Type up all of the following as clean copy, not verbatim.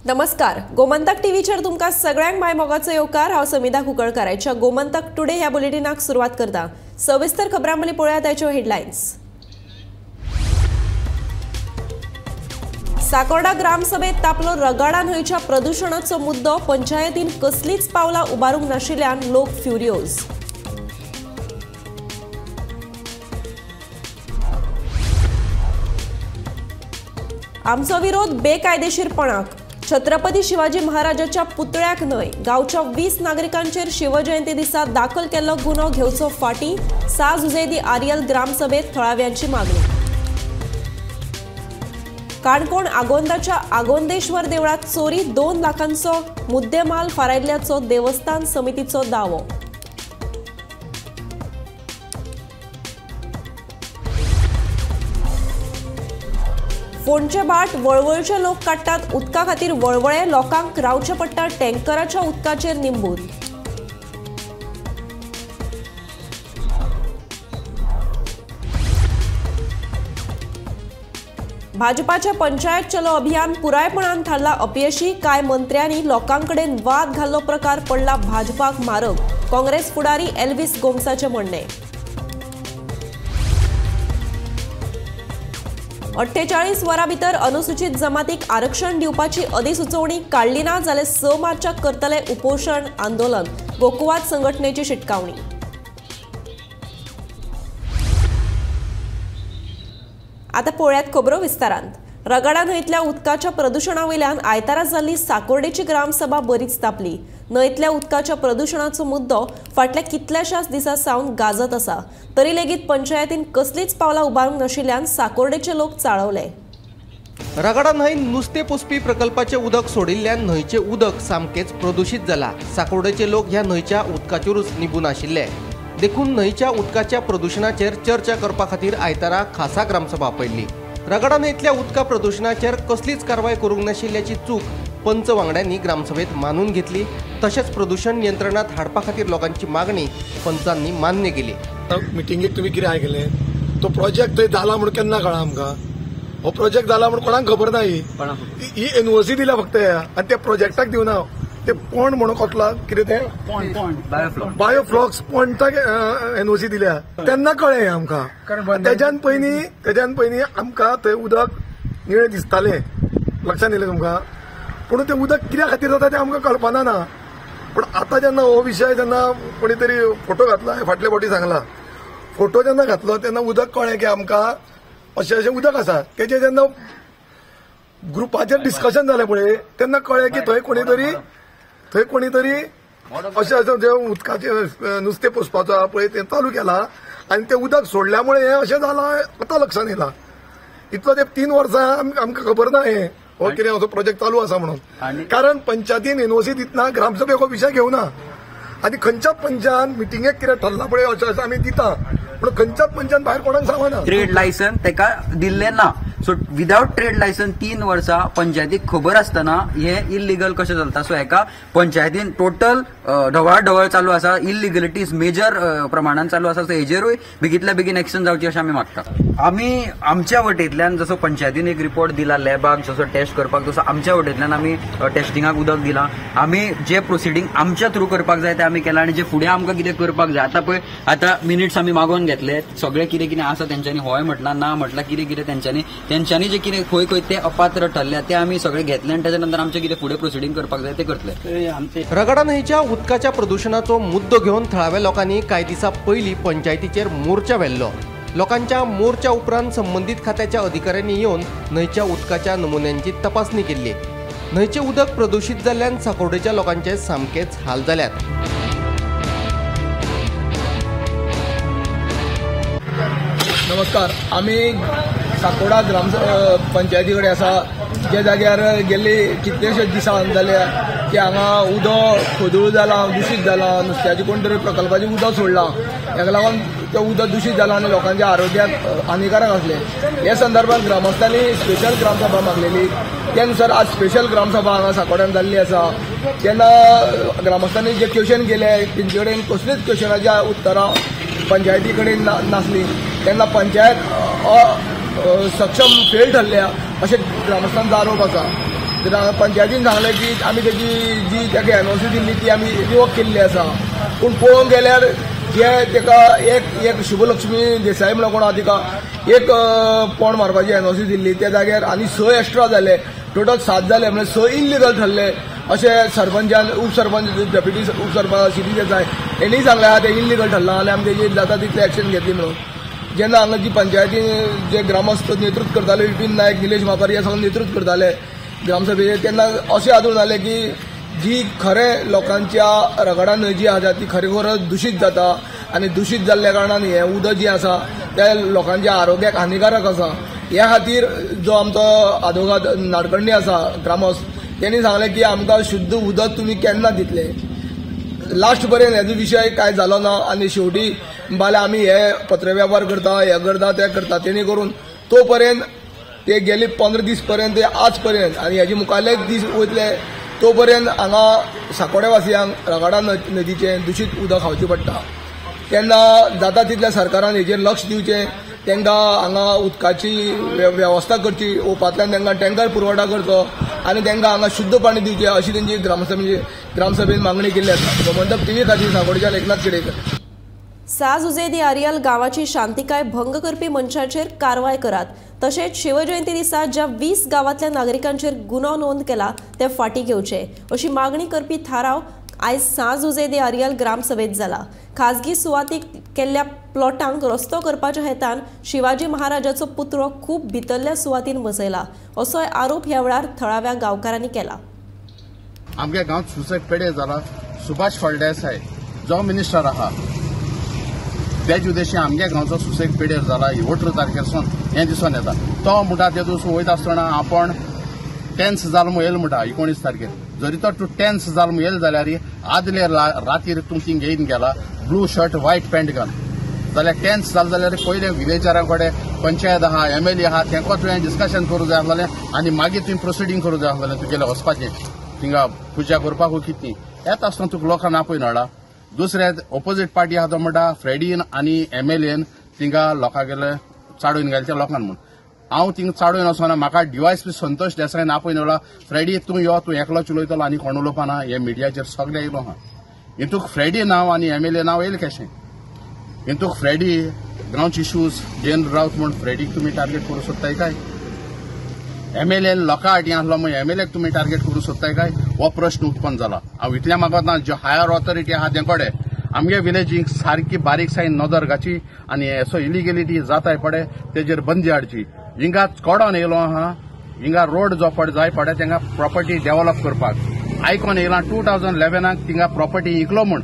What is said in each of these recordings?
नमस्कार, गोमंतक टीव्हीचेर तुमकां सगळ्यांक my मोगाचो येवकार। हांव समिधा कुंकळकाराच्या गोमंतक टुडे ह्या बुलेटिनाक सुरवात करता। सविस्तर खबरां पयलीं पळोवया ताच्यो हेडलायन्स। साकोर्डा ग्रामसभेत तापलो रगाडा न्हंयच्या प्रदुशणाचो मुद्दो। पंचायतीन कसलीच पावलां उबारूंक नाशिल्ल्यान लोक फ्युरियोज। आमचो विरोध बेकायदेशीरपणाक। छत्रपती शिवाजी महाराजाच्या पुतळ्याक न्हय, गांवच्या 20 नागरिकांचेर शिवजयंती दिसा दाखल केल्लो गुन्हो घेवचो फाटी। सा जुझे दी आरियल ग्रामसभेत थळाव्यांची मागणी। काणकोण आगोंदाच्या आगोंदेश्वर देवळात चोरी, 2 लाखांचो मुद्देमाल फारायल्ल्याचो देवस्थान समितीचो दावो। फोंडचे बाट वळवळचे लोक काडटात उदका खातीर वळवळे, लोकांक रावचें पडटा टँकराच्या उदकाचेर निंबून। भाजपाचे पंचायत चलो अभियान पुरायपणान थारला अपयशी। कांय मंत्र्यांनी लोकांकडेन वाद घाल्लो प्रकार पडला भाजपाक मारक। काँग्रेस फुडारी एल्विस गोम्साचें म्हणणें। 48 वरां भितर अनुसूचित जमातीक आरक्षण दिवपाची अधिसुचोवणी काडली ना जाल्यार 6 मार्चाक करतले उपोशण आंदोलन। गोकुवाद संघटनेची शिटकावणी। आता पळयात खबरो विस्तारान। रगाडा न्हंयतल्या उदकाच्या प्रदुशणा वयल्यान आयतारा जाल्ली साकोर्डेची ग्रामसभा बरीच तापली। न्हंयतल्या उदकाच्या प्रदुशणाचो मुद्दो फाटल्या कितल्याशाच दिसां सावन गाजत आसा, तरी लेगीत पंचायतीन कसलीच पावलां उबारूंक नाशिल्ल्यान साकोर्डेचे लोक चाळवले। रगाडा न्हंय नुस्तें पोसपी प्रकल्पाचें उदक सोडिल्ल्यान न्हंयचें उदक सामकेंच प्रदुशीत जालां। साकोर्डेचे लोक ह्या न्हंयच्या उदकाचेरूच निबून आशिल्ले, देखून न्हंयच्या उदकाच्या प्रदुशणाचेर चर्चा करपा खातीर आयतारा खासा ग्रामसभा आपयल्ली। रगाडा न्हंयतल्या उदका प्रदुशणाचेर कसलीच कारवाय करूंक नाशिल्ल्याची चूक पंच वांगड्यांनी ग्रामसभेत मानून घेतली। तशेंच प्रदुशण नियंत्रणात हाडपा खातीर लोकांची मागणी पंचांनी मान्य केली। मिटिंगेक तुमी कितें आयकलें, तो प्रोजेक्ट थंय जाला म्हूण केन्ना कळ्ळा आमकां? हो प्रोजेक्ट जाला म्हूण कोणाक खबर ना। ही एनओसी दिल्या फक्त आनी त्या प्रोजेक्टाक दिवना। ते पोंड म्हणून कसला कितें तें बायोफ्लॉक्स पोंडाक एनओसी दिल्या तेन्ना कळ्ळें आमकां। तेज्यान पयलीं आमकां थंय उदक निळें दिसतालें, लक्षांत येयलें तुमकां? पूण तें उदक कित्या खातीर जाता तें आमकां कळपाना ना। पूण आतां जेन्ना हो विशय जेन्ना कोणी तरी फोटो घातला, फाटले फावटी सांगला, फोटो जेन्ना घातलो तेन्ना उदक कळ्ळें की आमकां अशें अशें उदक आसा। तेजें जेन्ना ग्रुपाचेर डिस्कशन जालें पळय तेन्ना कळ्ळें की थंय कोणी तरी अशें अशें जें उदकाचें नुस्तें पोसपाचो आहा पळय तें चालू केलां आनी तें उदक सोडल्या मुळे हें अशें जालां आतां लक्षांत येयलां। इतलो तें 3 वर्सां आमकां खबर ना हें हो कितें असो प्रोजेक्ट चालू आसा म्हणून। कारण पंचायतीन एनओसी दितना ग्रामसभेक हो विशय घेवना आनी खंयच्याच पंचान मिटिंगेक कितें ठरलां पळय अशें अशें आमी दिता, पूण खंयच्याच पंचान भायर कोणाक सांगना। ट्रेड लायसन तेका दिल्लें ना, सो विदावट ट्रेड लायसन 3 वर्सां पंचायतीक खबर आसतना हे इलिगल कशें चलता। सो हेका पंचायतीन टोटल ढवळाढवळ चालू आसा, इलिगलिटीज मेजर प्रमाणान चालू आसा। सो हेजेरूय बेगींतल्या बेगीन एक्शन जावची अशें आमी मागता। आमी आमच्या वटेंतल्यान जसो पंचायतीन एक रिपोर्ट दिला लॅबाक जसो टेस्ट करपाक, तसो आमच्या वटेंतल्यान आमी टेस्टिंगाक उदक दिलां। आमी जे प्रोसिडींग आमच्या थ्रू करपाक जाय तें आमी केलां आनी जे फुडें आमकां कितें करपाक जाय आतां पळय आतां मिनिट्स आमी मागोवन घेतले, सगळें कितें कितें आसा तेंच्यांनी हय म्हटलां ना म्हटलां, कितें कितें तेंच्यांनी जे कितें खंय खंय ते अपात्र ठरल्या ते आमी सगळे घेतले आनी तेच्या नंतर आमचें कितें फुडें प्रोसिडींग करपाक जाय तें करतले। रगाडा न्हंयच्या उदकाच्या प्रदुशणाचो मुद्दो घेवन थळाव्या लोकांनी कांय दिसां पयलीं पंचायतीचेर मोर्चा व्हेल्लो। लोकांच्या मोर्चा उपरांत संबंदीत खात्याच्या अधिकाऱ्यांनी येवन न्हंयच्या उदकाच्या नमुन्यांची तपासणी केल्ली। न्हंयचें उदक प्रदुशीत जाल्ल्यान साकोर्डेच्या लोकांचे सामकेच हाल जाल्यात। नमस्कार, आमी साकोर्डा ग्राम पंचायती कडेन आसा, ज्या जाग्यार गेल्ले कितलेशे दिसान जाल्या की हांगा उदक खोदूळ जालां, दुशीत जालां, नुस्त्याचे कोण तरी प्रकल्पाचें उदक सोडलां, हेका लागून तें उदक दुशीत जालां आनी लोकांच्या आरोग्याक हानिकारक आसलें। हे संदर्भात ग्रामस्थांनी स्पेशल ग्रामसभा मागलेली, त्या नुसार आज स्पेशल ग्रामसभा हांगा साकोर्ड्यान जाल्ली आसा। तेन्ना ग्रामस्थांनी जे क्वेश्चन केले तेंचे कडेन कसलीच क्वेश्चनाच्या उत्तरां पंचायती कडेन नासली, तेन्ना पंचायत सक्षम फेल ठरल्या अशें ग्रामस्थांचो आरोप आसा। पंचायतीन सांगलें की आमी तेजी जी ताका एनओसी दिल्ली ती आमी रिवोक केल्ली आसा. पूण पळोवंक गेल्यार जे ताका एक एक शुभलक्ष्मी देसाई म्हणून कोण आहा तिका एक पोंड मारपाची एनओसी दिल्ली त्या जाग्यार आनी 6 एक्स्ट्रा जाले, टोटल 7 जाले, म्हणजे 6 इल्लिगल ठरले अशें सरपंचान, उपसरपंच, डेप्युटी उपसरपंच शिरीष देसाय हेणी सांगलें आहा तें इल्लिगल ठरलां आनी आमी तेजेर जाता तितलें एक्शन घेतली म्हणून. जेन्ना हांगा जी पंचायतीन जे ग्रामस्थ नेतृत्व करताले, विपीन नायक, निलेश मापारी हे सगळे नेतृत्व करताले ग्रामसभेचेर, तेन्ना अशें आदून जालें की जी खरें लोकांच्या रगडा न्हंय जी आसा ती खरेखर दुशीत जाता आनी दुशीत जाल्ल्या कारणान हें उदक जें आसा तें लोकांच्या आरोग्याक हानिकारक आसा. ह्या खातीर जो आमचो आदवोगाद नाडकर्णी आसा ग्रामस्थ, तेणी सांगलें की आमकां शुद्ध उदक तुमी केन्ना दितले. लास्ट पर्यंत हेजो विशय कांय जालो ना आनी शेवटी बाले आमी हे पत्रवेव्हार करता, हे करता, ते करता, तेणी करून तो पर्यंत ते गेले 15 दीस पर्यंत ते आज पर्यंत आनी हेजे मुखारले दीस वयतले तो पर्यंत हांगा साकोडे वासियांक रगाडा नदीचें दुशीत उदक खावचें पडटा. तेन्ना जाता तितल्या सरकारान हेजेर लक्ष दिवचें, तांकां हांगा उदकाची वेवस्था करची, ओपांतल्यान तांकां टँकर पुरवठा करचो आनी तांकां हांगा शुद्ध पाणी दिवचें अशी तेंची ग्रामसभेन मागणी केल्ली आसा. गोमंतक टीव्ही खातीर साकोडच्यान एकनाथ खेडेकर. सां जुझे दी आरियल गांवाची शांतिकाय भंग करपी मनशांचेर कारवाय करात, तशेंच शिवजयंती दिसा ज्या 20 गांवांतल्या नागरिकांचेर गुन्यांव नोंद केला ते फाटीं घेवचे अशी मागणी करपी थाराव आयज सां जुझे दी आरियल ग्रामसभेत जाला. खाजगी सुवातीक केल्ल्या प्लॉटांक रस्तो करपाच्या हेतान शिवाजी महाराजाचो पुतळो खूब भितरल्या सुवातीन बसयला असोय आरोप ह्या वेळार थळाव्या गांवकारांनी केला. आमच्या गांवांत सुसेग पेडे जाला. सुभाष फळदेसाय जो मिनिस्टर आहा तेज उद्देशी आमच्या गांवचो सुसेग पेडेर जाला. 18 तारखेर हें दिसून येता. तो म्हणटा ते दिवस वयता आसतना आपण टेन्स जाल म्हूण येयल म्हणटा 19 तारखेर. जरी तो तूं टेन्स जाल म्हूण येयल जाल्यार आदले रातीर तूं थिंग घेवन गेला ब्लू शर्ट व्हायट पॅन्ट घाल जाल्यार टेन्स जाल जाल्यार पयलें विलेजरां कडेन पंचायत आहा, एमएलए आहा, तेंको तुवें डिस्कशन करूं जाय आसलें आनी मागीर तुवें प्रोसिडींग करूं जाय आसलें तुगेलें वचपाचें थिंगा पुजा करपाक कितें येता आसतना तुका लोकांक आपय नळा. दुसरे ओपोजीट पार्टी आहा तो म्हणटा फ्रेडीन आनी एमएलएन थिंगा लोकांगेले चाडून घालचे लोकांक म्हूण. हांव थिंगा चाडून वचना, म्हाका डीवायएसपी संतोष देसायन आपय नळा फ्रेडी तूं यो, तूं एकलोच उलयतलो आनी कोण उलोवपाना हे मिडियाचेर सगळे येयलो आहा. हितूक फ्रेडी नांव आनी एमएलए नांव येयलें कशें? हितूक फ्रेडी गांवचे इश्यूज घेवन रावत म्हूण फ्रेडीक तुमी टार्गेट करूं सोदताय काय? एमएलए लोकां आटी आसलो म्हूण एमएलएक तुमी टार्गेट करूं सोदताय काय? हो प्रश्न उत्पन्न जाला. हांव इतलें मागतना ज्यो हायर ऑथॉरिटी आहा ते कडेन आमगे विलेजींक सारकी बारीकसाणेन नदर घाची आनी असो इलिगेलिटी जाताय पडे तेजेर बंदी हाडची. हिंगा कडोन येयलो आहा, हिंगा रोड जो पड जाय पडे तेंगा प्रॉपर्टी डेव्हलप करपाक आयकोन येयला. 2011 थिंगा प्रॉपर्टी इकलो म्हूण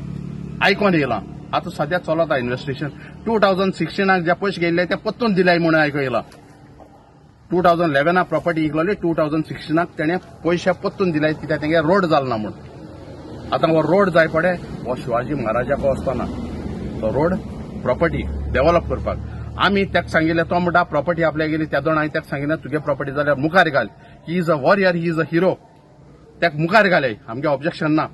आयकोन येयला. आतां सद्या चलता इन्वेस्टिगेशन. 2016 जे पयशे घेयल्ले ते परतून दिले म्हूण आयको येयला. 2011 प्रॉपर्टी इकलोली, 2016 तेणें पयशे परतून दिले कित्याक तेंगे रोड जाल ना म्हूण. आतां हो रोड जाय पडे हो शिवाजी महाराजाक वचना तो रोड प्रॉपर्टी डेव्हलप करपाक. आमी तेका सांगिल्लें, तो म्हणटा प्रॉपर्टी आपल्या गेली त्या दोन हांवें तेका सांगिल्लें तुगे प्रॉपर्टी जाल्यार मुखार घाल. He is a warrior, he is a hero, तेका मुखार घाले, आमगे ऑब्जेक्शन ना.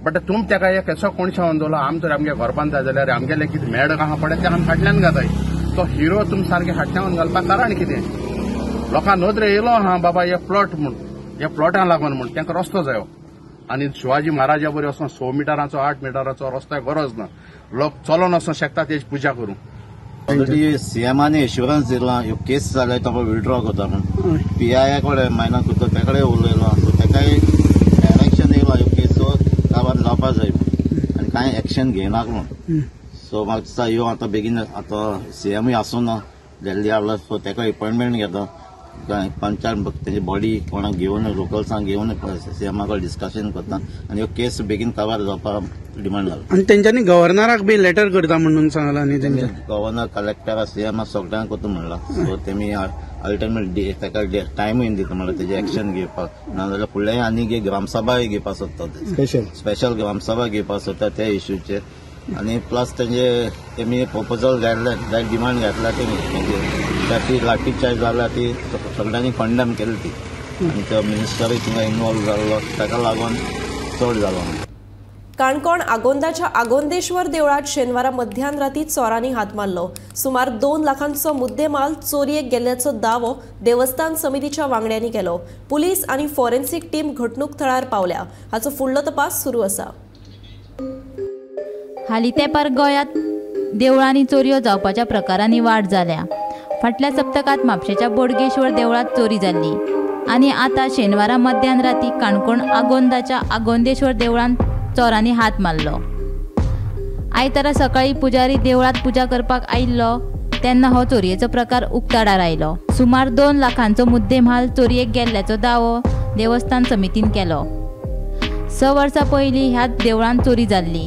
बट तुम तेका एक असो कोणशावन दवरला, आम तर आमगे घरपान जाय जाल्यार आमगेलें कितें मेड आहा पडे तेका आमी फाटल्यान घाताय. तो हिरो तुम सारके फाटल्यान घालपाक कारण कितें? लोकां नदरे येयलो आहा बाबा हे प्लॉट म्हूण, हे प्लॉटां लागून म्हूण तेंका रस्तो जायो. आनी शिवाजी महाराजा बरी वचोन 6 मिटरांचो 8 मिटरांचो रस्तो गरज ना, लोक चलोन वचोंक शकता तेजी पुजा करूं. ऑलरेडी सीएमाने एश्युरन्स दिला ह्यो केस जाल्यार तो विड्रॉ करता म्हूण. पीआय कडेन मायना करता त्या कडेन उलयलो, सो तेकाय डायरेक्शन येयला ह्यो केसो काबार जावपा जाय म्हूण आनी कांय एक्शन घेयनाक म्हूण. सो म्हाका दिसता ह्यो आतां बेगीन आतां सीएमूय आसूं ना दिल्ली आसलो सो तेका एपॉयंटमेंट घेता पंचायत तेजी बॉडी कोणाक घेवन लोकल्सांक घेवन सीएमा कडेन डिस्कशन करता आनी ह्यो केस बेगीन काबार जावपाक डिमांड घालता. आनी तेंच्यांनी गव्हर्नराक बी लेटर करता म्हणून सांगला न्ही? तेंच्या गव्हर्नर, कलेक्टर, सीएमा सगळ्यांक करता म्हणला. सो तेमी अल्टरनेट ताका टायमूय दिता म्हणल्यार तेजे एक्शन घेवपाक, नाजाल्यार फुडले आनी एक ग्रामसभाय घेवपाक सोदता, स्पेशल ग्रामसभा घेवपाक सोदता त्या इश्यूचेर. आनी प्लस तेंजे तेमी प्रपोजल घातले, डिमांड घातला तेमी ती लाठी चार्ज जाला ती सगळ्यांनी कंडम केली ती आनी तो मिनिस्टरूय थिंगा इनवॉल्व जाल्लो ताका लागून चड जालो. काणकोण आगोंदाच्या आगोंदेश्वर देवळात शेनवारा मध्यान राती चोरांनी हात मारलो. सुमार 2 लाखांचो मुद्देमाल चोरयेक गेल्ल्याचो दावो देवस्थान समितीच्या वांगड्यांनी केलो. पुलीस आनी फॉरेन्सिक टीम घडणूक थळार पावल्या. हाचो फुडलो तपास सुरू आसा. हालीं तेंपार गोंयांत देवळांनी चोरयो जावपाच्या प्रकारांनी वाड जाल्या. फाटल्या सप्तकांत म्हापशेच्या बोडगेश्वर देवळांत चोरी जाल्ली आनी आतां शेनवारा मध्यान राती काणकोण आगोंदाच्या आगोंदेश्वर देवळांत चोरांनी हात मारलो. आयतारा सकाळी पुजारी देवळांत पुजा करपाक आयिल्लो तेन्ना हो चोरयेचो प्रकार उक्ताडार आयलो. सुमार 2 लाखांचो मुद्देमाल चोरयेक गेल्ल्याचो दावो देवस्थान समितीन केलो. 6 वर्सां पयलीं ह्या देवळांत चोरी जाल्ली.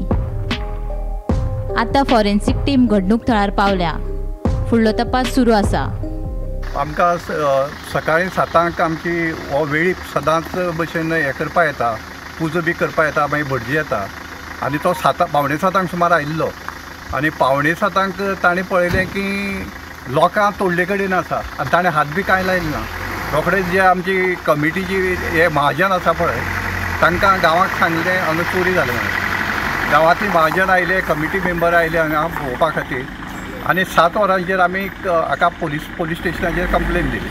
आतां फॉरेन्सिक टीम घडणूक थळार पावल्या. फुडलो तपास सुरू आसा. आमकां सकाळी 7 आमची हो वेळीप सदांच भशेन हें करपा येता, पुजा बी करपा येता, मागीर भटजी येता आनी तो 6:45 सुमार आयिल्लो आनी 6:45 ताणें पळयलें की लोकां तोडले कडेन आसा आनी ताणें हात बी कांय लायलो ना. रोखडेच जे आमची कमिटीची हे महाजन आसा पळय तांकां गांवाक सांगलें हांगा चोरी जाली म्हणून. गांवांतली महाजन आयले, कमिटी मेंबर आयले हांगा पळोवपा खातीर आनी 7 वरांचेर आमी हाका पोलीस स्टेशनाचेर कंप्लेन दिली.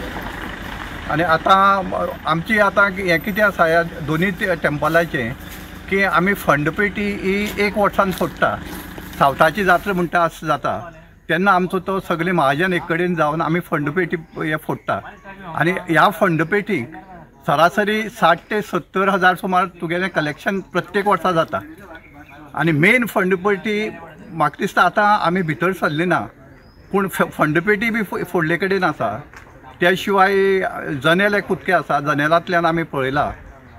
आनी आतां आमची आतां हें कितें आसा ह्या दोनूय टेम्पलाचें की आमी फंड पेटी ही 1 वर्सान फोडटा. सावथाची जात्रा म्हणटा आस जाता तेन्ना आमचो तो सगळे महाजन एक कडेन जावन आमी फंड पेटी हे फोडटा आनी ह्या फंड पेटीक सरासरी 60 ते 70 हजार सुमार तुगेलें कलेक्शन प्रत्येक वर्सा जाता. आनी मेन फंड पेटी म्हाका दिसता आतां आमी भितर सरली ना, पूण फंड पेटी बी फोडले कडेन आसा. त्या शिवाय जनेल एक कुदकें आसा, जनेलांतल्यान आमी पळयला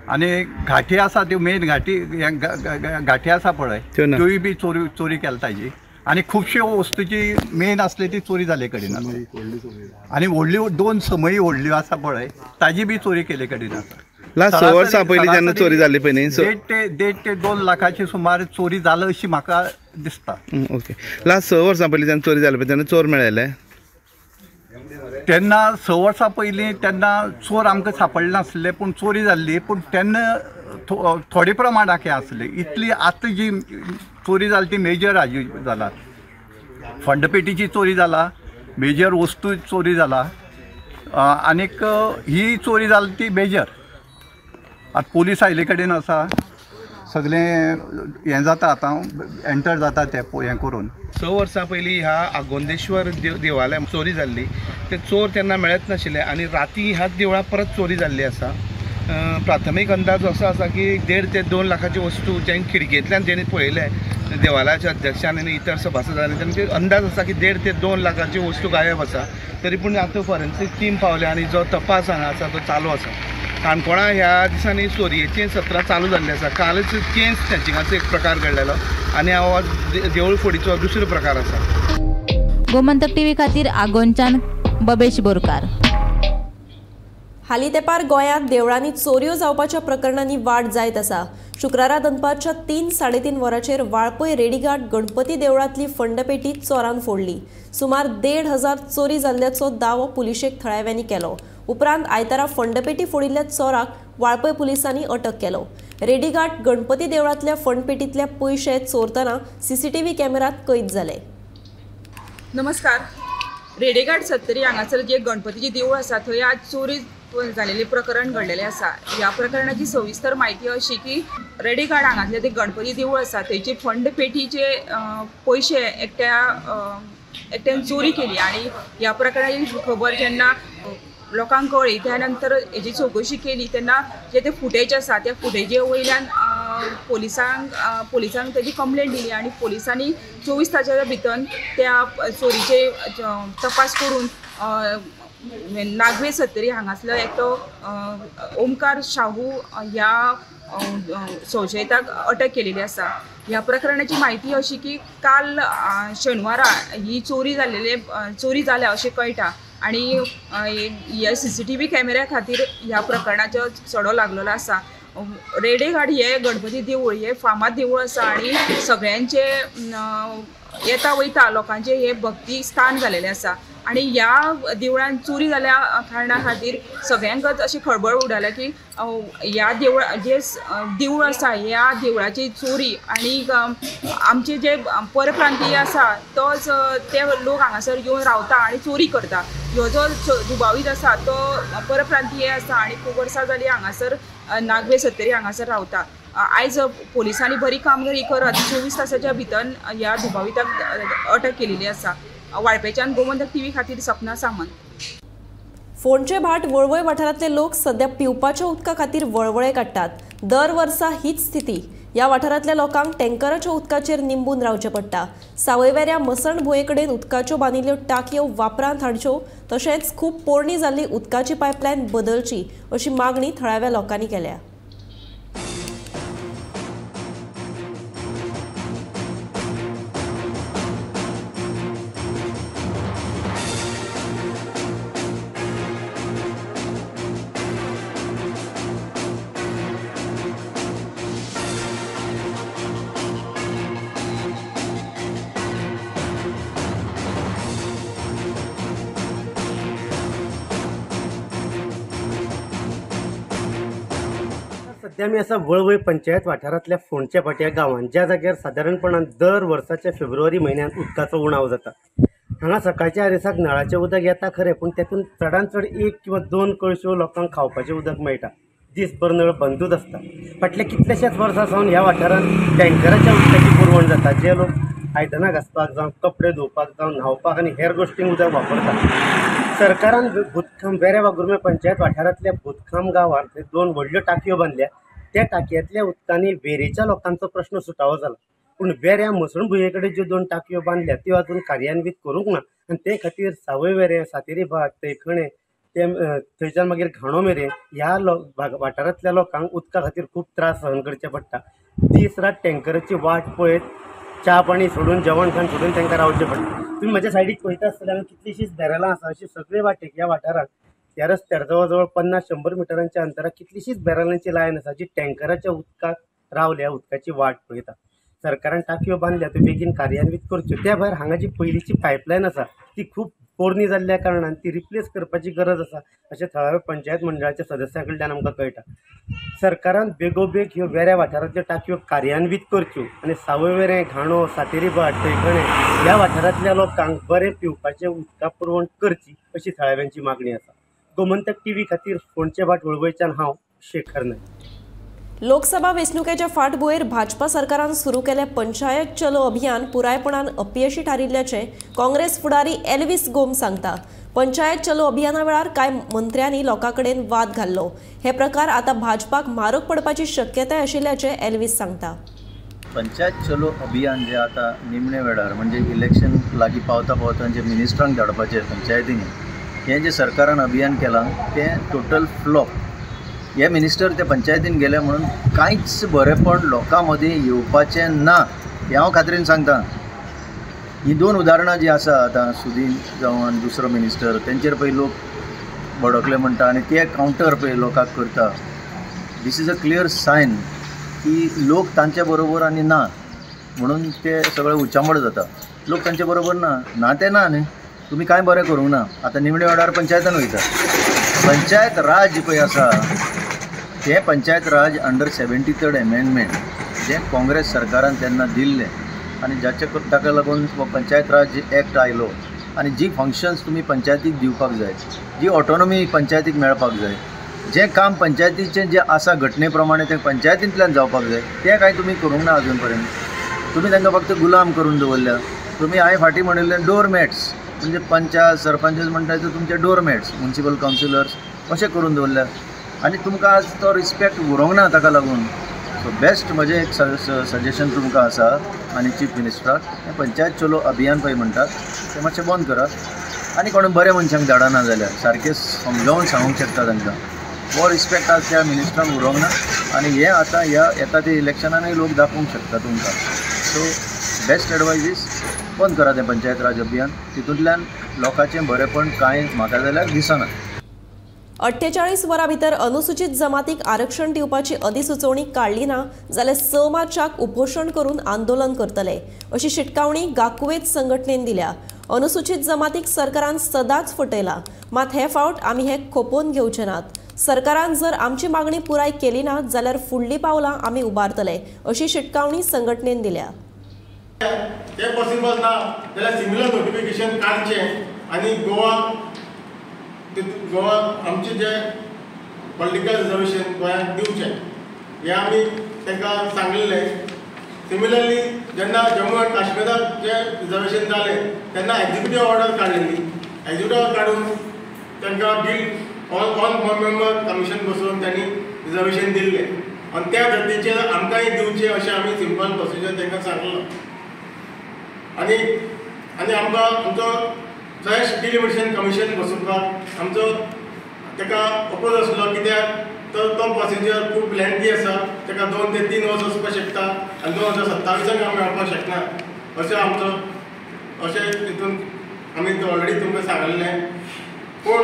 आनी घाटी आसा त्यो मेन घाटी घाटी आसा पळय त्योय बी चोरी केला ताजी आनी खुबश्यो वस्तूची मेन आसली ती चोरी जाले कडेन आसा. आनी व्हडल्यो 2 समयी व्हडल्यो आसा पळय ताजी बी चोरी केले कडेन आसा. लास्ट 6 वर्सां पयलीं जेन्ना चोरी जाली पळय न्ही 1.5 ते 2 लाखाची सुमार चोरी जाला अशी म्हाका दिसता. ओके, लास्ट 6 वर्सां पयलीं जेन्ना चोरी जाली पळय तेन्ना चोर मेळ्ळे? तेन्ना 6 वर्सां पयलीं तेन्ना चोर आमकां सापडले नासले, पूण चोरी जाल्ली, पूण तेन्ना थोडे प्रमाणाक हें आसलें. इतली आतां जी चोरी जाली ती मेजर हाजी जाला, फंडपेटीची चोरी जाला, मेजर वस्तू चोरी जाला आनीक ही चोरी जाली ती मेजर. आतां पोलीस आयिल्ले कडेन आसा, सगळें हें जाता आतां एंटर जाता ते हें करून. 6 वर्सां पयलीं ह्या आगोंदेश्वर देवालयान चोरी जाल्ली, ते चोर तेन्ना मेळत नाशिल्ले आनी राती ह्याच देवळां परत चोरी जाल्ली आसा. प्राथमीक अंदाज असो आसा की 1.5 ते 2 लाखाची वस्तू जें खिडकेंतल्यान जेणी पळयलें देवालयाच्या अध्यक्षान आनी इतर सभासदांनी तांचे अंदाज आसा की 1.5 ते 2 लाखाची वस्तू गायब आसा. तरी पूण आतां फॉरेन्सीक टीम पावल्या आनी जो तपास हांगा आसा तो चालू आसा. काणकोणा ह्या दिसांनी चोरयेचें सत्रां चालू जाल्लें आसा. कालच चेन स्नॅचिंगाचो एक प्रकार घडलेलो आनी हो देवूळ फोडीचो दुसरो प्रकार आसा. गोमंतक टीव्ही खातीर आगोंदच्यान बबेश बोरकार. हालीं तेंपार गोंयांत देवळांनी चोरयो जावपाच्या प्रकरणांनी वाड जायत आसा. शुक्रारा दनपारच्या 3 साडेतीन वरांचेर वाळपय रेडीघाट गणपती देवळांतली फंडपेटी चोरान फोडली. सुमार 1,500 चोरी जाल्ल्याचो दावो पुलिशेक थळाव्यांनी केलो. उपरांत आयतारा फंडपेटी फोडिल्ल्या चोराक वाळपय पुलिसांनी अटक केलो. रेडीघाट गणपती देवळांतल्या फंडपेटींतले पयशे चोरतना सीसीटीव्ही कॅमेऱ्यांत कैद जाले. नमस्कार. रेडेघाट सत्तरी हांगासर जे गणपतीचें देवूळ आसा थंय आज चोरी जालेलें प्रकरण घडलेलें आसा. ह्या प्रकरणाची सविस्तर म्हायती अशी की रेडेघाट हांगासलें ते गणपती देवूळ आसा थंयचे फंड पेटीचे पयशे एकट्यान चोरी केली आनी ह्या प्रकरणाची खबर जेन्ना लोकांक कळ्ळी त्या नंतर हेजी चवकशी केली तेन्ना जे ते फुटेज आसा त्या फुटेजे वयल्यान पोलिसांक तेजी कंप्लेन दिली आनी पोलिसांनी 24 तासाच्या भितर त्या चोरीचे तपास करून नागवे सत्तरी हांगासलो एकटो ओमकार शाहू ह्या संशयिताक अटक केलेली आसा. ह्या प्रकरणाची म्हायती अशी की काल शेनवारा ही चोरी जाल्या अशें कळटा आनी ह्या सीसीटीव्ही कॅमेऱ्या खातीर ह्या प्रकरणाचो सडो लागलेलो आसा. रेडेघाट हे गणपती देवूळ हे फामाद देवूळ आसा आनी सगळ्यांचे येता वयता लोकांचे हे भक्ती स्थान जालेलें आसा आनी ह्या देवळान चोरी जाल्या कारणा खातीर सगळ्यांकच अशी खळबळ उडाल्या की ह्या देवळा जे देवूळ आसा ह्या देवळाची चोरी आनी आमचे जे परप्रांतीय आसा तोच ते लोक हांगासर येवन रावता आनी चोरी करता. ह्यो जो दुबावीत आसा तो परप्रांतीय आसा आनी खूब वर्सां जाली हांगासर नागवे सत्तरी हांगासर रावता. आयज पोलिसांनी बरी कामगिरी करत 24 तासाच्या भितर ह्या दुबाविताक अटक केलेली आसा. वाळपेच्यान गोमंतक टीव्ही खातीर सपना सामंत. फोंडचे भाट वळवय वाठारांतले लोक सध्या पिवपाच्या उदका खातीर वळवळे काडटात. दर वर्सा हीच स्थिती. ह्या वाठारांतल्या लोकांक टँकराच्या उदकाचेर निंबून रावचें पडटा. सावयवेऱ्या मसण भुंये कडेन उदकाच्यो बांदिल्ल्यो टाकयो वापरांत हाडच्यो तशेंच खूब पोरणी जाल्ली उदकाची पायपलायन बदलची अशी मागणी थळाव्या लोकांनी केल्या. सध्या आमी आसा वळवय पंचायत वाठारांतल्या फोंडच्या भाटया गांवांत, ज्या जाग्यार सादारणपणान दर वर्साच्या फेब्रुवारी म्हयन्यांत उदकाचो उणाव जाता. हांगा सकाळच्या आरेसाक नळाचें उदक येता खरें, पूण तेतून चडान चड 1 किंवा 2 कळश्यो लोकांक खावपाचें उदक मेळटा. दीसभर नळ बंदूच आसता. फाटल्या कितल्याशाच वर्सां सावन ह्या वाठारांत टँकराच्या उदकाची पुरवण जाता, जे लोक आयदनां घांसपाक जावं, कपडे धुवपाक जावं, न्हांवपाक आनी हेर गोश्टींक उदक वापरतात. सरकारान भूतखाम वेऱ्या वाघुर्मे पंचायत वाठारांतल्या भूतखाम गांवांत थंय 2 व्हडल्यो टाकयो बांदल्या. त्या टाकयेंतल्या उदकांनी वेरेच्या लोकांचो प्रश्न सुटावो जाला, पूण वेऱ्या मसणभुंये कडेन ज्यो 2 टाकयो बांदल्या त्यो अजून कार्यान्वीत करूंक ना आनी ते खातीर सावय वेरें, सातेरी भाट, तैखणे, ते थंयच्यान मागीर घाणो मेरेन ह्या वाठारांतल्या लोकांक उदका खातीर खूब त्रास सहन करचे पडटा. दीस रात टँकराची वाट पळयत च्या पाणी सोडून, जेवण खाण सोडून तांकां रावचें पडटा. तुमी म्हज्या सायडीक पळयता आसतले हांगा कितलीशींच बॅरलां आसा. अशी सगळे वाटेक ह्या वाठारांत ह्या रस्त्यार जवळ जवळ 50-100 मिटरांच्या अंतराक कितलीशीच बॅरलांची लायन आसा जी टँकराच्या उदकाक रावल्या, उदकाची वाट पळयता. सरकारान टाकयो बांदल्या त्यो बेगीन कार्यान्वीत करच्यो. त्या भायर हांगा जी पयलींची पायपलायन आसा ती खूब पोरणी जाल्ल्या कारणान ती रिप्लेस करपाची गरज आसा अशें थळाव्या पंचायत मंडळाच्या सदस्यां कडल्यान आमकां कळटा. सरकारान बेगोबेग ह्यो वेऱ्या वाठारांतल्यो टाकयो कार्यान्वीत करच्यो आनी सावयवेरें, घाणो, सातेरी भाट, तैखणे ह्या वाठारांतल्या लोकांक बरें पिवपाचें उदका पुरवण करची अशी थळाव्यांची मागणी आसा. गोमंतक टीव्ही खातीर फोंडचे भाट वळवयच्यान हांव शेखर नायक. लोकसभा वेंचणुकेच्या फाटभुंयेर भाजपा सरकारान सुरू केलें पंचायत चलो अभियान पुरायपणान अपयशी थारिल्ल्याचें काँग्रेस फुडारी एल्विस गोम्स सांगता. पंचायत चलो अभियाना वेळार कांय मंत्र्यांनी लोकां कडेन वाद घाल्लो. हे प्रकार आतां भाजपाक म्हारग पडपाची शक्यताय आशिल्ल्याचें एल्विस सांगता. पंचायत चलो अभियान जे आतां निमणे वेळार म्हणजे इलेक्शन लागीं पावता पावता जे मिनिस्टरांक धाडपाचें पंचायतींनी, हें जें सरकारान अभियान केलां तें टोटल फ्लॉप. हे मिनिस्टर ते पंचायतीन गेले म्हणून कांयच बरेंपण लोकां मदीं येवपाचें ना हें हांव खात्रीन सांगता. हीं 2 उदाहरणां जीं आसा आतां सुदीन जावं आनी दुसरो मिनिस्टर तेंचेर पळय लोक भडकले म्हणटा आनी ते कावंटर पळय लोकांक करता. This is a clear sign की लोक तांचे बरोबर आनी ना म्हणून ते सगळे उचांबळ जाता. लोक तांचे बरोबर ना ना ते ना न्ही, तुमी कांय बरें करूंक ना. आतां निमणे वेळार पंचायतान वयता. पंचायत राज पळय आसा तें पंचायत राज अंडर 73rd amendment जें काँग्रेस सरकारान तेन्ना दिल्लें आनी जाचे ताका लागून पंचायत राज एक्ट आयलो आनी जी फंक्शन्स तुमी पंचायतीक दिवपाक जाय, जी ऑटोनॉमी पंचायतीक मेळपाक जाय, जें काम पंचायतीचें जें आसा घटने प्रमाणे तें पंचायतींतल्यान जावपाक जाय, तें कांय तुमी करूंक ना अजून पर्यंत. तुमी तांकां फक्त गुलाम करून दवरल्या. तुमी हांवें फाटीं म्हणिल्लें डोरमॅट्स म्हणजे पंचायत सरपंच म्हणटा ते तुमचे डोरमॅट्स, म्युनिसिपल कावन्सिलर्स अशें करून दवरल्या आनी तुमकां आज तो रिस्पेक्ट उरोंक ना ताका लागून. सो बेस्ट म्हजें एक सजेशन तुमकां आसा आनी चीफ मिनिस्टराक, हें पंचायत चलो अभियान पळय म्हणटात तें मातशें बंद करात आनी कोण बऱ्या मनशांक धाडना जाल्यार सारकें समजावन सांगूंक शकता तांकां. हो रिस्पेक्ट आज त्या मिनिस्टरांक उरोंक ना आनी हें आतां ह्या येता ते इलेक्शनानूय लोक दाखोवंक शकता तुमकां. सो बेस्ट एडवायज is बंद करा तें पंचायत राज अभियान. तितूंतल्यान लोकांचें बरेंपण कांय म्हाका जाल्यार दिसना. 48 वरां भितर अनुसूचित जमातीक आरक्षण दिवपाची अधिसुचोवणी काडली ना जाल्यार 6 मार्चाक उपोशण करून आंदोलन करतले अशी शिटकावणी गाकुवेत संघटनेन दिल्या। अनुसूचित जमातीक सरकारान सदांच फटयला, मात हे फावट आमी हे खोपोवन घेवचे नात। सरकारान जर आमची मागणी पुराय केली ना जाल्यार फुडली पावलां आमी उबारतले अशी शिटकावणी संघटनेन दिल्या। ते पॉसिबल ना जाल्यार सिमिलर नोटिफिकेशन काडचें आनी गोवा गोवा आमचे जे पॉलिटिकल रिजर्वेशन गोंयांक दिवचें हें आमी तांकां सांगिल्लें। सिमिलरली जेन्ना जम्मू आनी काश्मीराक जें रिजर्वेशन जालें तेन्ना एक्झिक्युटीव ऑर्डर काडलेली, एक्झिक्युटीव ऑर्डर काडून तांकां डील ऑन मेंबर कमिशन बसोवन तांणी रिजर्वेशन दिल्लें आनी त्या पद्दतीचेर आमकांय दिवचें अशें आमी सिंपल प्रोसिजर तांकां सांगलो। आनी आनी आमकां आमचो फ्रेश डिलिमिटेशन कमिशन बसोवपाक आमचो ताका अपोज आसलो, कित्याक तर तो प्रोसिजर खूब लेंथी आसा, ताका 2 ते 3 वर्सां वचपाक शकता आनी 2027 आमी मेळपाक शकना अशें आमचो अशें तितून आमी ऑलरेडी तुमकां सांगिल्लें। पूण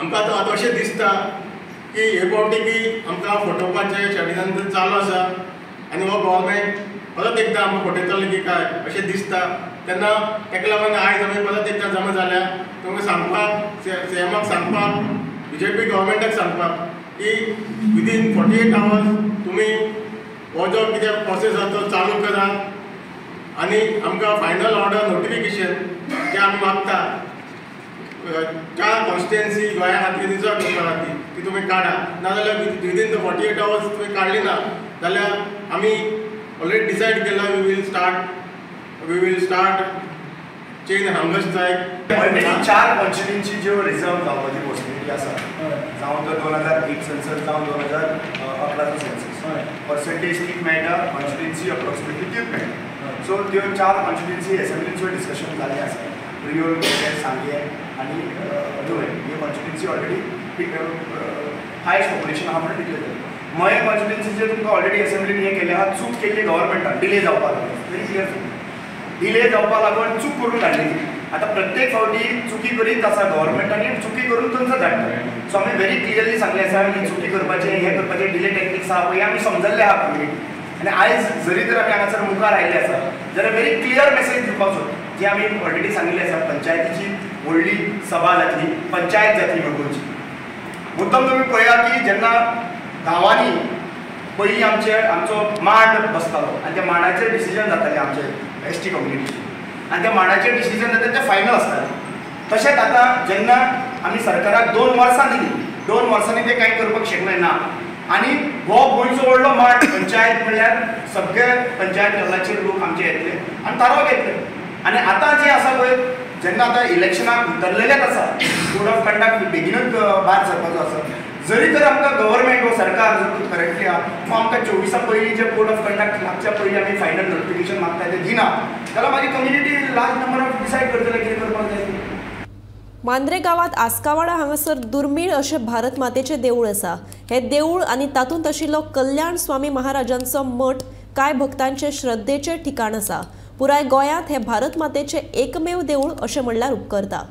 आमकां आतां आतां अशें दिसता की हे फावटी की आमकां फटोवपाचें षडयंत्र चालू आसा आनी हो गव्हर्मेंट परत एकदां आमकां फटयतलो की काय अशें दिसता। तेन्ना ताका लागून आयज आमी परत एकदां जमा जाल्या तुमकां सांगपाक, सीएमाक सांगपाक, बीजेपी गव्हर्मेंटाक सांगपाक की विदीन 48 आवर्स तुमी हो जो कितें प्रोसेस आसा तो चालू करात आनी आमकां फायनल ऑर्डर नोटिफिकेशन जें आमी मागता 4 कॉन्स्टिट्युएन्सी गोंया खातीर रिजर्व करपा खातीर ती तुमी काडा, नाजाल्यार विदीन the 48 hours तुमी काडली ना जाल्यार आमी ऑलरेडी डिसायड केला we will start chain hunger strike. Already 4 constituency ज्यो रिजर्व जावपाची पॉसिबिलिटी आसा, जावं तो 2001 सेन्सस जावं 2011चो सेन्सस, पर्संटेज तीक मेळटा, कॉन्स्टिट्युएन्सी अप्रॉक्सिमेटली तीक मेळटा। सो त्यो 4 कॉन्स्टिट्युएन्सी एसेंब्लीचो डिस्कशन जालें आसा, प्रियोळ, सांगें आनी नुवें हे कॉन्स्टिट्युएन्सी ऑलरेडी हायस्ट पॉप्युलेशन आहा म्हणून डिक्लेर जालें। मयें कॉन्स्टिट्युएन्सीचेर तुमकां ऑलरेडी एसेंब्लीन हें केलें आहा, चूक केल्ली गव्हर्मेंटान डिले जावपाक लागली, व्हेरी क्लियर डिले जावपाक लागून चूक करून धाडली। आतां प्रत्येक फावटी चुकी करीत आसा गव्हर्मेंट आनी चुकी करून थंयसर धाडटा। सो आमी व्हेरी क्लियरली सांगलें आसा की चुकी करपाचें हें करपाचें डिले टॅक्टिक्स आहा पळय आमी समजल्ले आहा कम्युनिटी। आनी आयज जरी तर आमी हांगासर मुखार आयिल्ले आसा जाल्यार व्हेरी क्लियर मॅसेज दिवपाक सोदता जी आमी ऑलरेडी सांगिल्ली आसा। पंचायतीची व्हडली सभा जातली, पंचायत जातली मडगांवची। मुद्दम तुमी पळया की जेन्ना गांवांनी पयलीं आमचे आमचो मांड बसतालो आनी त्या मांडाचेर डिसिजन जातालें आमचे एस टी कम्युनिटीचे आनी त्या मांडाचेर डिसिजन जाता तें फायनल आसतालें। तशेंच आतां जेन्ना आमी सरकाराक 2 वर्सां दिलीं, 2 वर्सांनी ते कांय करपाक शकले ना आनी हो गोंयचो व्हडलो मांड पंचायत म्हणल्यार सगळे पंचायत लेवलाचेर लोक आमचे येतले आनी थाराव घेतले। आनी आतां जें आसा पळय जेन्ना आतां इलेक्शनाक उतरलेलेच आसा, कोड ऑफ कंडक्ट बेगीनूच भायर सरपाचो आसा, जरी तर आमकां गव्हर्मेंट वो सरकार जर करंटली आहा तो आमकां 24 पयलीं जे कोड ऑफ कंडक्ट लागच्या पयलीं आमी फायनल नोटिफिकेशन मागता तें दिना जाल्यार मागीर community large number of decide करतले कितें करपाक जाय। मांद्रे गांवांत आस्कावाडा हांगासर दुर्मीळ अशें भारत मातेचें देवूळ आसा। हें देवूळ आनी तातूंत आशिल्लो कल्याण स्वामी महाराजांचो मठ कांय भक्तांचे श्रद्धेचें ठिकाण आसा। पुराय गोंयांत हें भारत मातेचें एकमेव देवूळ अशें म्हणल्यार उपकरता।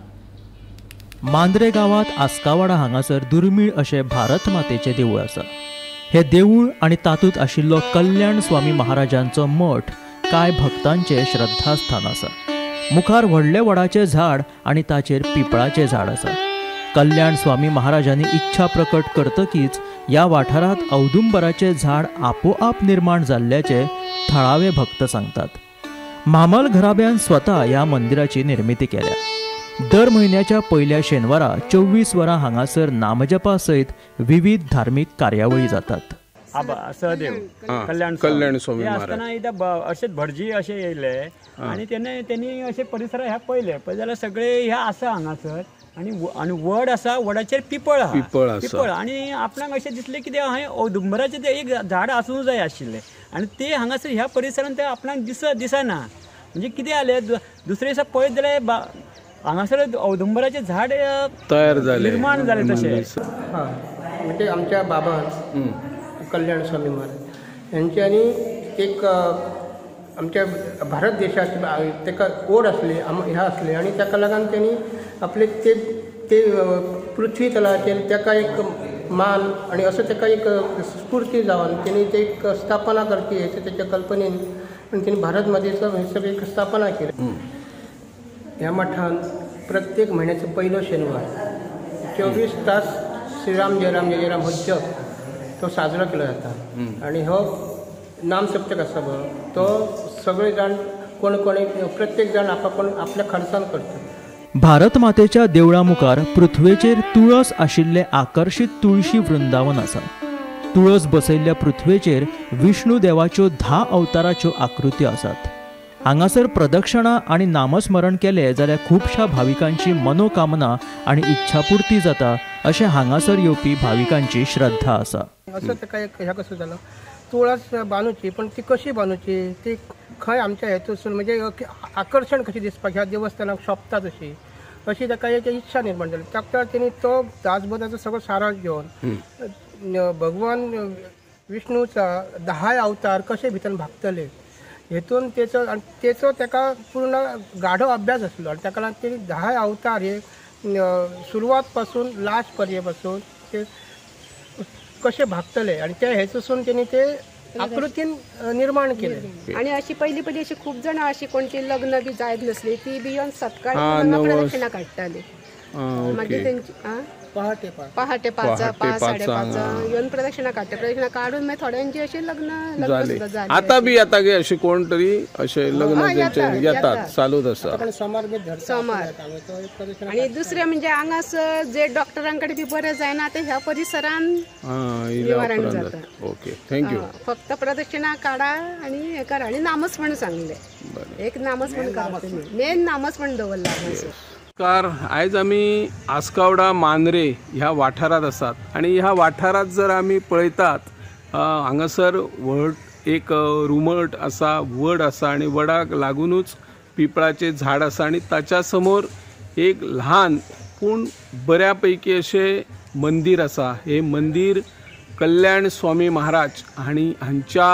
मांद्रे गांवांत आस्कावाडा हांगासर दुर्मीळ अशें भारत मातेचें देवूळ आसा। हें देवूळ आनी तातूंत आशिल्लो कल्याण स्वामी महाराजांचो मठ कांय भक्तांचें श्रद्धास्थान आसा। मुखार व्हडले वडाचें झाड आनी ताचेर पिपळाचें झाड आसा। कल्याण स्वामी महाराजांनी इच्छा प्रकट करतकीच ह्या वाठारांत औदुंबराचें झाड आपोआप निर्माण जाल्ल्याचें थळावे भक्त सांगतात। म्हामल घराब्यान स्वता ह्या मंदिराची निर्मिती केल्या। दर म्हयन्याच्या पयल्या शेनवारा 24 वरां हांगासर नामजपा सयत विविध धार्मीक कार्यावळी जातात। सहदेव कल्याण कल्याण स्वामी आसतना इथं अशेच भटजी अशे येयले आनी तेणी अशे परिसर ह्या पळयले, पळय जाल्यार सगळे ह्या आसा हांगासर आनी आनी वड आसा, वडाचेर पिपळ आहा, पिपळ आनी आपणाक अशें दिसलें की तें हांवें औदुंबराचें तें एक झाड आसूंक जाय आशिल्लें आनी तें हांगासर ह्या परिसरान तें आपणाक दिसना। म्हणजे कितें जालें दुसरे दिसा पळयत जाल्यार हांगासर औदुंबराचें झाड तयार जालें, निर्माण जालें तशें। हां, म्हणजे आमच्या बाबान कल्याण स्वामी महाराज यांच्यानी एक आमच्या भारत देशात ताका ओढ आसली, ह्या आसले आनी ताका लागून त्यांनी आपले ते ते पृथ्वी तलाचेर ताका एक मान आनी असो ताका एक स्फूर्ती जावन तेणी ते एक स्थापना करची हेचे तेच्या कल्पनेन आनी तेणी भारत मातेचो हे एक स्थापना केली. ह्या मठान प्रत्येक म्हयन्याचो पयलो शेनवार 24 तास श्रीराम जय राम जय राम हो जप तो साजरो केलो जाता आनी हो नाम सप्तक आसा पळय तो सगळे जाण कोण कोण प्रत्येक जाण आपापण आपल्या खर्चान करता. भारत मातेच्या देवळा मुखार पृथ्वेचेर तुळस आशिल्ले आकर्शीत तुळशी वृंदावन आसा. तुळस बसयल्ल्या पृथ्वेचेर विष्णू देवाच्यो 10 अवताराच्यो आकृत्यो आसात. हांगासर प्रदक्षिणा आनी नामस्मरण केले जाल्यार खुबश्या भाविकांची मनोकामना आनी इच्छापूर्ती जाता अशें हांगासर येवपी भाविकांची श्रद्धा आसा. असो ताका एक ह्या कसो जालो तुळस बांदूची पण ती कशी बांदूची ती खंय आमच्या हेतूसून म्हणजे आकर्शण कशी दिसपाक ह्या देवस्थानाक सोबता तशी अशी ताका एक इच्छा निर्माण जाली. ताका तेणी तो दासबोधाचो सगळो सारांश घेवन भगवान विष्णूचा 10 अवतार कशे भितर भागतले हेतून तेचो आनी तेचो ताका पूर्ण गाढो अभ्यास आसलो आनी ताका लागून तेणी 10 अवतार हे सुरवात पासून लास्ट पर्यंत पासून ते कशे भागतले आनी ते हेतूसून तेणी ते आकृतीन निर्माण केले. आणि अशी पहिली पहिली अशी खूप जण अशी कोणती लग्न बी जायत नसली ती बी येवन सकाळी प्रदक्षिणा काडटाली. मागीर तेंची पहाटे 5, 5:30 येवन प्रदक्षिणा काडटा. प्रदक्षिणा काडून मागीर थोड्यांची अशी लग्न सुद्दां जाली. आता बी येता गे अशी कोण तरी अशे लग्न येतात चालूच आसा सोमार. आणि दुसरें म्हणजे हांगासर जे डॉक्टरांकडे बी बरें जायना ते ह्या परिसरान निवारण जाता. Okay, thank you. फक्त प्रदक्षिणा काडा आनी हें करा आनी नामस्मरण सांगलें, एक नामस्मरण करा, मेन नामस्मरण दवरलां हांगासर. नमस्कार, आयज आमी आस्कावडा मांद्रे ह्या वाठारांत आसात आनी ह्या वाठारांत जर आमी पळयतात हांगासर व्हड एक रुमट आसा, वड आसा आनी वडाक लागुनूच पिपळाचें झाड आसा आनी ताच्या समोर एक ल्हान पूण बऱ्या पैकी अशें मंदीर आसा. हें मंदीर कल्याण स्वामी महाराज आनी हांच्या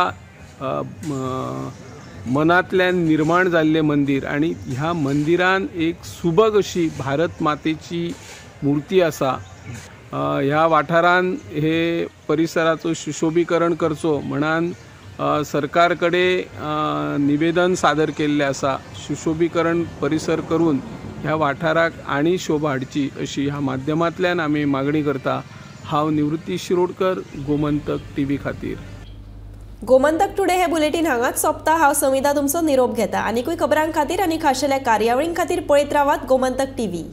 मनांतल्यान निर्माण जाल्लें मंदीर आनी ह्या मंदिरान एक सुबक अशी भारत मातेची मूर्ती आसा. ह्या वाठारान हे परिसराचो सुशोभीकरण करचो म्हणान सरकार कडेन निवेदन सादर केल्लें आसा. सुशोभीकरण परिसर करून ह्या वाठाराक आनी शोभा हाडची अशी ह्या माध्यमांतल्यान आमी मागणी करता. हांव निवृत्ती शिरोडकर, गोमंतक टीव्ही खातीर. गोमंतक टुडे हे बुलेटीन हांगाच सोंपता. हांव समिता तुमचो निरोप घेता. आनीकूय खबरां खातीर आनी खाशेल्या कार्यावळीं खातीर पळयत रावात गोमंतक टीव्ही.